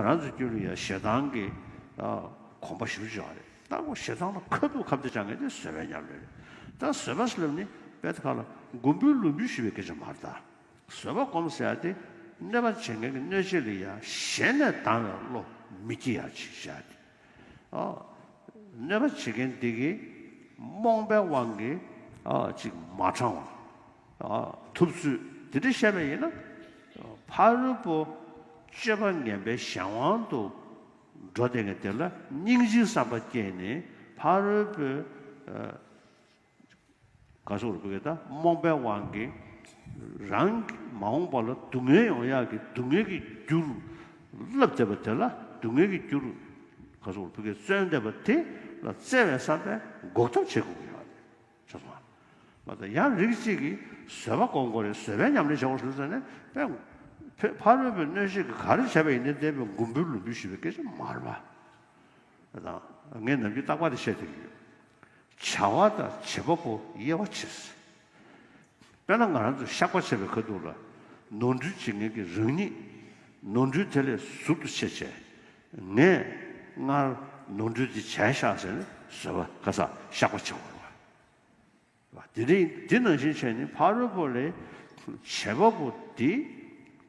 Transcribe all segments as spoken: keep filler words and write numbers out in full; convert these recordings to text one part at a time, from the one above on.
རང་ཚོའི་རྒྱུད་ལ་ཡང་ཞེ་སྡང་གི་ཨ་གོམས་པ་ཞེ་པོ་ཅིག་ཡོད་རེད། ད་ཁོ་ཞེ་སྡང་ལ་ཁ་ཐུག་ཁ་གཏད་བཅག་མཁན་དེ་བཟོད་པའི་ཉམས་ལེན་རེད། ད་བཟོད་པ་ཟེར་ལབ་ནི་དཔེ་ཁ་ལ་མགོན་པོའི་ལུས་འབུལ་ཞུ་བའི་སྐད་ཆ་མ་རེད་ད། བཟོད་པ་སྒོམ་ཟེར་ཡ་དེ་གནོད་པ་བྱེད་མཁན་གྱི་གནོད་བྱེད་ལ་ཡང་ཞེ་ནས་སྡང་བའི་བློ་མི་སྐྱེ་ཡ་ཅིག་བྱ་སྟེ། ཨ། གནོད་པ་བྱེད་མཁན་འདི་གིས་རྨོངས་པའི་དབང་གིས་ཨ་ཅིག་མ་དྲང་བ། ཨ། ཐུབ་ཚོད་འདི་འདྲ་བཤད་པ་ཡིན་ན། ཕ་རོལ་པོ་སྤྱོད་པ་ངན་པའི་གཞན་དབང་དུ་འགྲོ་བསྡད་མཁན་དེ་ལ་སྙིང་རྗེའི་བསམ་པ་སྐྱེས་ནས་ཕ་རོལ་པོའི་ཨ། ག་སོགས་རུ་ཕུག་གི་ད་རྨོངས་པའི་དབང་གིས་རང་གི་མ་འོངས་པ་ལ་སྡུག་བསྔལ་ཡོང་ཡག་གི་སྡུག་བསྔལ་གྱི་རྒྱུར་བསླབ་བསྡད་པ་དེ་ལ་སྡུག་བསྔལ་གྱི་རྒྱུར་ག་སོགས་རུ་ཕུག་གི་བརྩོན་བསྡད་པ་དེ་ལ་བརྩེ་བའི་བསམ་པས་འགོག་ཐབས་བྱེད་དགོས་ཀྱི་ཡོད་རེད། ཆོག་སོང་། མ་ད་ཡང་རིགས་གཅིག་གིས་བཟོད་པ་སྒོམ་དགོས་རེད། བཟོད་པའི་ཉམས་ལེན་བྱེད་དགོས་ཟེར་ནས་དཔེ་ཕ་རོལ་པོའི་གནོད་བྱེད་ཀྱིས་ག་རེ་བྱས་པ་ཡིན་ནའི་དེ་དཔེ་མགོན་པོའི་ལུས་འབུལ་ཞུ་བའི་སྐད་ཆ་མ་རེད་པ། ད་ངས་ནམ་རྒྱུན་རྟག་པར་དེ་བཤད་བསྡད་ཀྱི་ཡོད། བྱ་བ་དང་བྱེད་པ་པོ་དབྱེ་བ་ཕྱེ་ཟེར། དཔེར་ན་ང་རང་ཚོ་བཤགས་པ་བྱེད་པའི་ཁ་ཐུག་ལ་ནོར་འཁྲུལ་བྱེད་མཁན་གྱི་རང་ཉིད་ནོར་འཁྲུལ་དེ་ལས་ཟུར་དུ་ཕྱེ་བྱས། ངས་སྔར་ནོར་འཁྲུལ་དེ་བྱས་ཤག་ཟེར་ནས་བཟོད་པ་ག་ས་བཤགས་པ་བྱེད་དགོས་རེད་པ། དེ་རིང་འདི་ནང་བཞིན་བྱས་ནས་ཕ་རོལ་པོ་ལས་བྱེད་པ་པོ་འདི་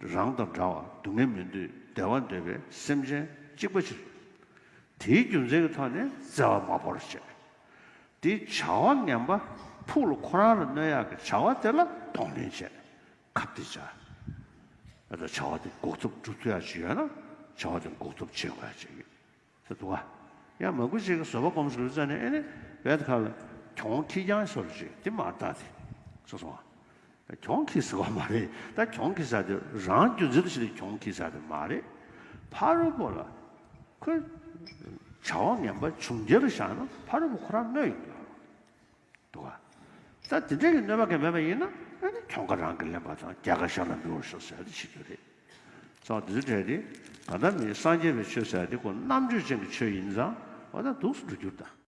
རང་དང་འདྲ་བ་སྡུག་བསྔལ་མི་འདོད་བདེ་བ་འདོད་པའི་སེམས་ཅན་གཅིག་པ་ཅིག་དེའི་རྒྱུ་མཚན་གྱི་ཐོག་ནས་བརྩེ་བ་མ་བོར་བྱས། དེའི་བྱ་བ་ངན་པ་ཕུགས་ལ་ཁོ་རང་ལ་གནོད་ཡག་གི་བྱ་བ་དེ་ལ་གདོང་ལེན་བྱས། ཁ་གཏད་བཅག་ཨ་ད་བྱ་བ་དེ་འགོག་ཐབས་སྒྲུབ་ཐུབ་ཡག་ཅིག་ཡོད་ན་བྱ་བ་དེ་འགོག་ཐབས་བྱེད་དགོས་ཡག་ཅིག་ཡོད། ཟེར་འདུག་ག་ཡང་མང་པོ་ཞིག་གིས་བཟོད་པ་སྒོམ་ཟེར་བའི་རྩ་ནས་ཨེ་ནི་བེད་ཁ་ལ་གྱོང་ཁྱི་རྐྱང་བཟོ་འདྲ་ཅིག་དེ་མ་རེད་ད་དེ། སོ་སོ་བ། གྱོང་ཁྱི་ཟེར་བ་མ་རེད། ད་གྱོང་ཁྱི་ཟེར་དེ་རང་རྒྱུ་མཚན་དུ་བྱས་ཏེ་གྱོང་ཁྱི་ཟེར་དེ་མ་རེད། ཕ་རོལ་པོ་ལ་ཁོས་བྱ་བ་ངན་པ་བྱུང་རྒྱུ་ལ་བཞག་ན་ཕ་རོལ་པོ་ཁོ་རང་གནོད་ཡོང་གི་ཡོད་རེད། འདུག་ག་ད་དེ་འདྲའི་གི་གནོད་པ་གི་མེད་པ་ཡིན་ན་ཨ་ནི་གྱོང་ཁ་རང་གིས་ལེན་པ་དང་རྒྱལ་ཁ་ཤ་ལ་འབུལ་བར་ཤོག་ཟེར་ཏེ་བྱེད་རྒྱུ་རེད། ཙང་དེ་ཚོ་གྲས་དེ་ག་ད་མིན་སངས་རྒྱས་པའི་ཆོས་ཟེར་དེ་ཁོ་རྣམ་དཔྱོད་ཅན་གྱི་ཆོས་ཡིན་ཙང་འོ་ད་འདུག་སེ་འགྲོ་རྒྱུ་རེད་ད།